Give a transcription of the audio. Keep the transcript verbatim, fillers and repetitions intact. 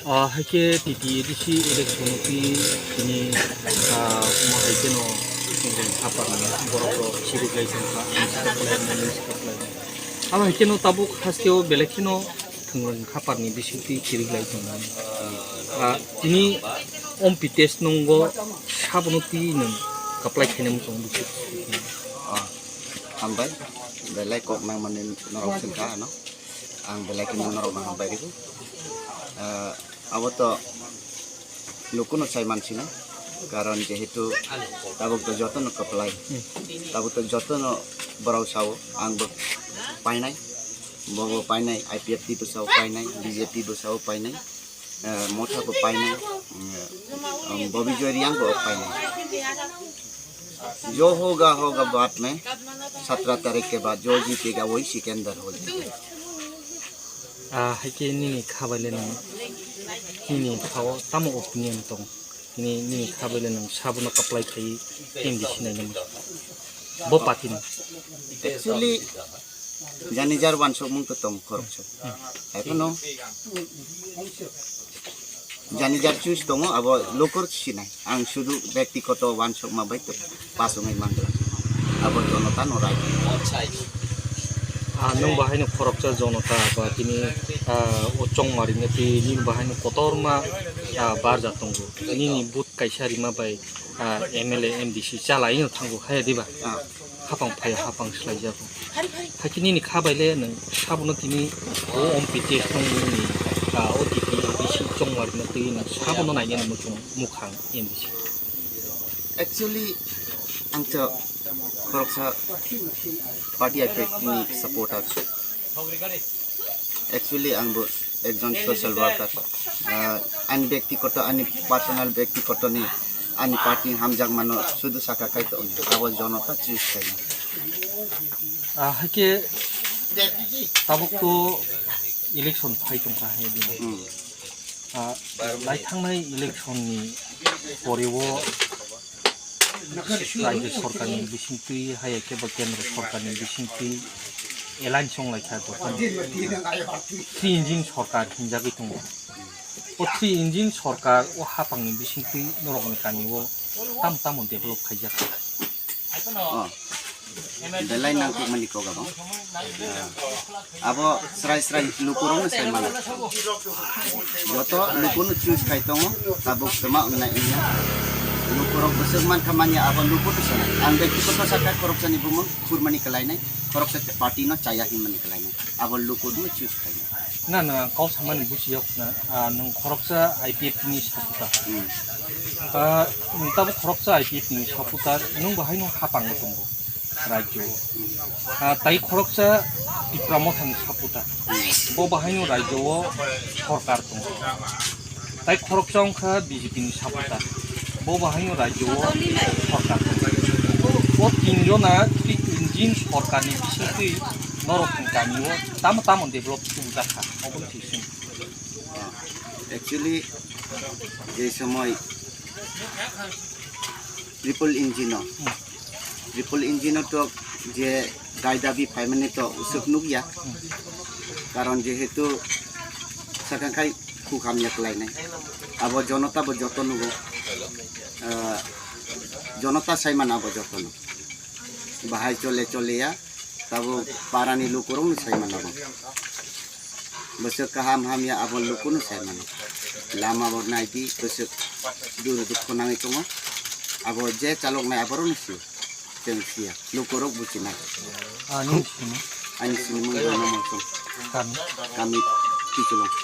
Ah, hai khe T T A D C election o twi tini, ah, omo hai kheno chwng rwng kha parni borok rok siri khlai tong kha, ang sika khlai, nang sika khlai. Abo hai kheno tabuk haste o belai kheno thwng rwng kha parni bising twi siri khlai tong mani. Ah, tini om P T S nungo sabono twi nwng kaplai khainai muchung bising. Ah, hambai, belai kok nang mani norok chwng kha ano. Ang belai kheno norokno hambai rw-o. Ah, abo to lukuno sai mansina, karon jehetu tabuk to jotono kwplai, tabuk to jotono borok sao, ang bo painai, bo bo painai, I P F T bo sao painai, B J P bo sao painai, ah, Motha bo painai, ah, Bobby Joy Reang bo painai. जो होगा होगा बाद में, सत्रह तारीख के बाद जो जीतेगा वही सिकंदर हो जाएगा। Ah, hai khe nini kha bai le nwng, nini kha o tamo opinion tong? Nini, nini kha bai le nwng sabono kaplai khai M D C nai nang bo party ni. Actually, jani jar wansukmung to tong khoroksa. Ekhono jani jar choose tongo, abo lukur sinai. Ang sudu byaktigoto wansukma bai to pas wngwi mangla. Abo jonota no rai. Ah, nwng bahai no khoroksa jonota ba tini, ah, o chongmari no twi nini bahai no kotorma, ah, barja tongo. Nini but kaisa rima bai, ah, M L A, M D C chalai no thango hai diba? Ah. Hapang phai hapang slai jago. Hai khe nini kha bai le nwng sabono tini o om P T S tong nini, ah, o T T A D C chongmari no twi nwng sabono nai nini muchung mukhang M D C. Actually, ang to khoroksa party I P F T ni supporter. Actually, ang bo ekjon social worker. Ah, ani byaktigoto, ani personal byaktigoto ni, ani party hamjakmano sudu saka khai to, abo jonota choose khai. Ah, hai khe tabuk to election phai tong kha hai di. Hmm. Ah, lai thangnai election ni pore o Rajya sorkar ni bisingtwi, hai khe bo kendra sorkar ni bisingtwi alliance wng lai kha jotono. Three engine sorkar hinjagwi tongo. O three engine sorkar o hapang ni bisingtwi norok ni kami o tamo tamo develop khaijak kha? Oh. Belai nangkukmani kok abo. Abo srai srai lukurokno sai mano. Joto lukuno choose khai tongo, tabuk twma wngnai wngya. Lukurok bwswk mankha manya abo lukuno sanai. Ang byaktigoto sakha khoroksani bumung phurmani kwlainai, khoroksa party no chaya hinmani kwlainai. Abo lukuno choose khainai. Na, na, kok samani busi yok na, ah, nwng khoroksa I P F T ni supporter. Hmm. Ah, nwng tabuk khoroksa I P F T ni supporter, nwng bo haino hapang tongo. Rajyo o. Ah, tai khoroksa Tipra Mothani supporter. Bo bahaino rajyo o sorkar tongo. Tai khoroksa wngkha B J P ni supporter. Bo bahaino rajyo o sorkar tongo. O tinjona three engine sorkar ni bisingtwi norok ni kami o tamo tamo develop chumjak kha. Obo ni simi. Actually, je somoi triple engine o, triple engine o to je dai dabi phaimani to usuk nukya. Karon jehetu sakang khai khuk hamya kwlainai. Abo jonota bo joto nugo. Ah, jonota sai mano abo jotono. Bahai chole chole ya. Tabuk parani lukurokno sai mano bo. Bwswk kaham hamya abo lukuno sai mano. Lama bo naidi bwswk duru dukhu nangwi tongo. Abo je chaloknai aborokno sio. Chwng siya. Lukurok buchinai. Ani sini. Ani sini mung bono mosong. Kami. Kami Kichulung.